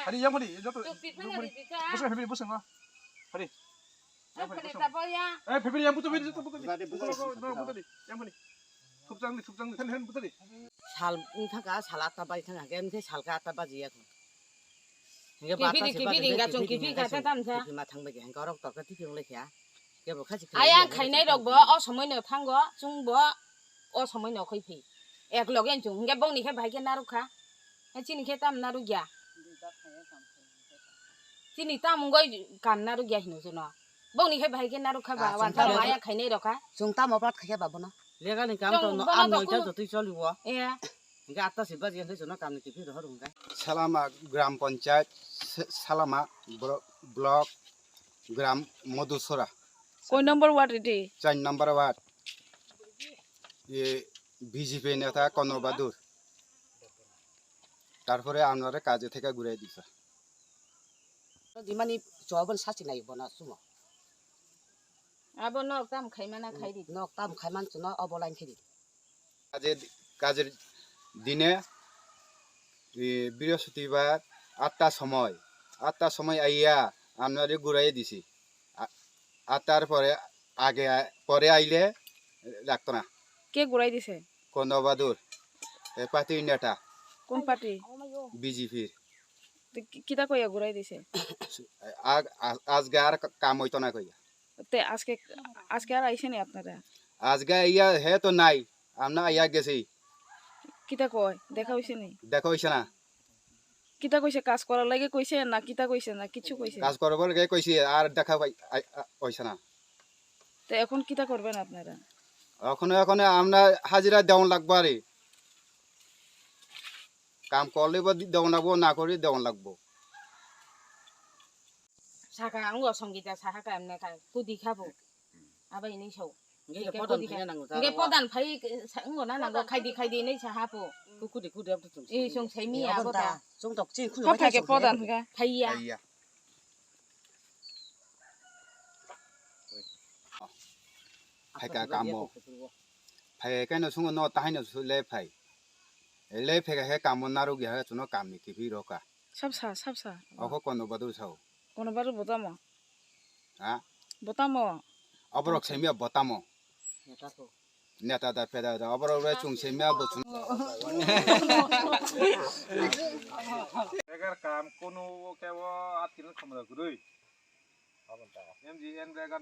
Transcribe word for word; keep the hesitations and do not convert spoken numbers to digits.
Hari yang bani, joto. Tupi phana ridi kha. Bosong, phepiri bosong, ha. Hari. Yang bani, bosong. Phepiri yang buto, bini joto buto di. Buto di, buto di. Buto di, buto di. Yang bani. Thupjang di, thupjang di, hen, hen, buto di. Sal wng thangkha, sal atta bai thangkha, hwnkhe sal khe atta baji ya. Hwnkhe kiphiri, kiphiri, hwnkhe chwng kiphiri kha, tamsa. Kiphiri ma thang bai kha, hwnkhe orok torkhe kiphiri wng lai kha. Kebo kha si khlai. Ayang khainai rok bo o somoi no thango, chwng bo o somoi no khoi phi. Ek loge chwng, hwnkhe bongni khe bahai khe narwk kha. Chini khe tam narwk ya. Chini tam wngoi kan narwk ya hino jono. Bongni khe bahai khe narwk kha ba, ah, wan chwng tamo tamo ayang khainai rok kha. Chwng tamo pat kha khe ba bono. Legal ni kam to no, bono am to noita kunu jotoi choli o. Iya. Hingke atta se baji hingke jono kam ni kiphil rohor hingke. Salama Gram Panchayat, Se-, Salama Bro-, Block, Gram Madhusora. Koi number ward iti? Char number ward. Ye B J P neta Kono Bahadur. তারপরে আপনারে কাজে থেকে ঘুরাই দিছে। Dimani chobon sachi nai bono sumo. Abo nok tam khaimana khaidi. Nok tam khaiman chuno obo line khaidi. কাজের, কাজের দিনে, এ, বৃহস্পতিবার আটটার সময়, আটটার সময় আইয়া আপনারে ঘুরাই দিছি। আ-, আটটার পরে আগে আ-, পরে আইলে রাখতো না। কে ঘুরাই দিছে? কন্দ বাহাদুর, এ, পার্টির নেতা। কোন পার্টি? বিজেপির। তো কি-, কিতা কইয়া ঘুরাই দিছে? আ-, আ-, আজকে আর কা-, কাম হইতো না কইয়া। তে আজকে, আজকে আর আইছেনি আপনারা? আজকে ইয়া হে তো নাই, আমরা আইয়া গেছি। কিতা কয়? দেখা হইছেনি? দেখা হইছে না। কিতা কইছে? কাজ করার লাগি কইছে না কিতা কইছে না কিছু কইছে? কাজ করার লাগি কইছে, আর দেখা পাই-, আই-, আ-, হইছে না। তো এখন কিতা করবেন আপনারা? এখন, এখন আমরা হাজিরা দেওয়ান লাগবো আরে। কাম করলে বা দি-, দেওয়ান লাগবো, না করলে দেওয়ান লাগবো। Saka ang o Songita saha ka emne ka kudi kha bo. Aba ini sau. Hingke prodan phai na nango. Hingke prodan phai sa-, wngna nango, khaidi, khaidi hinwi saha po. Kudi, kudi, abdo chwng. Eh, chwng saimi abo ta. Chwng tok chini khulumani. Khaphai khe prodan hwnkha. Phaiya. Phaiya. Phaika kamo. Phai khe no sungo no tahai no su le phai. Le phai khe kamo naruk ya chuno kamni kiphil rokha. Sabsa, sabsa. Oko kono badu sao. Kono badu botamo. Ha? Botamo. Aborok semia botamo. Neta da peda da aborok re chung semia bochung. Egar kam kono kebo atkil khomra gurui. M G N regar